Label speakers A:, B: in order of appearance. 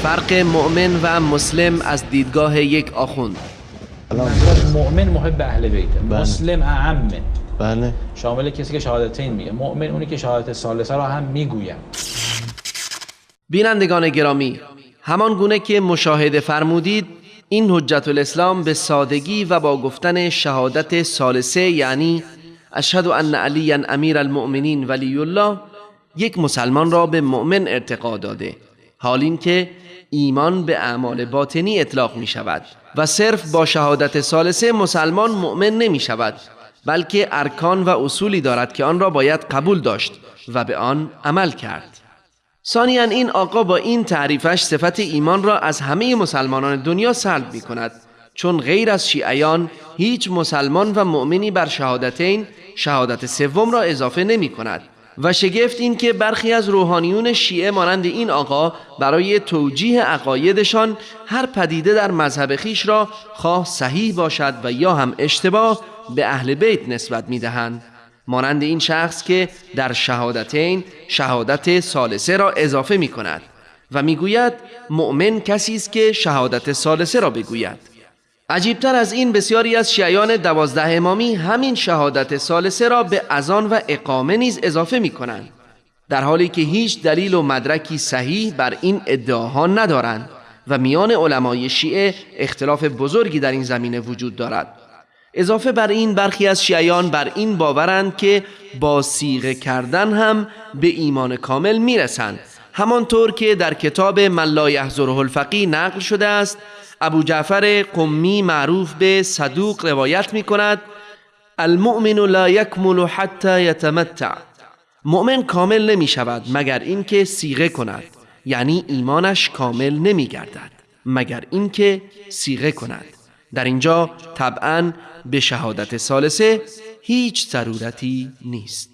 A: فرق مؤمن و مسلم از دیدگاه یک آخوند.
B: مؤمن محب اهل بیته، مسلم اعمه.
C: بله،
B: شامل کسی که شهادتین میگه، مؤمن اونی که شهادت ثالثه را هم میگوید.
A: بینندگان گرامی، همان گونه که مشاهده فرمودید، این حجت الاسلام به سادگی و با گفتن شهادت ثالثه، یعنی اشهد ان علی امیر المؤمنین ولی الله، یک مسلمان را به مؤمن ارتقا داده، حال اینکه ایمان به اعمال باطنی اطلاق می شود و صرف با شهادت ثالثه مسلمان مؤمن نمی شود، بلکه ارکان و اصولی دارد که آن را باید قبول داشت و به آن عمل کرد. ثانیاً این آقا با این تعریفش صفت ایمان را از همه مسلمانان دنیا سلب می کند، چون غیر از شیعیان هیچ مسلمان و مؤمنی بر شهادتین شهادت سوم را اضافه نمی کند. و شگفت این که برخی از روحانیون شیعه مانند این آقا برای توجیه عقایدشان هر پدیده در مذهب خویش را خواه صحیح باشد و یا هم اشتباه به اهل بیت نسبت می‌دهند، مانند این شخص که در شهادتین شهادت ثالثه را اضافه می‌کند و می‌گوید مؤمن کسی است که شهادت ثالثه را بگوید. عجیبتر از این، بسیاری از شیعیان 12 امامی همین شهادت ثالثه را به اذان و اقامه نیز اضافه می‌کنند، در حالی که هیچ دلیل و مدرکی صحیح بر این ادعاها ندارند و میان علمای شیعه اختلاف بزرگی در این زمینه وجود دارد. اضافه بر این، برخی از شیعیان بر این باورند که با صیغه کردن هم به ایمان کامل میرسند، همانطور که در کتاب من لا یحضره الفقیه نقل شده است. ابو جعفر قمی معروف به صدوق روایت می کند: المؤمن لا یکمل حتی یتمتع. مؤمن کامل نمی شود مگر اینکه صیغه کند، یعنی ایمانش کامل نمی گردد مگر اینکه صیغه کند. در اینجا طبعاً به شهادت ثالثه هیچ ضرورتی نیست.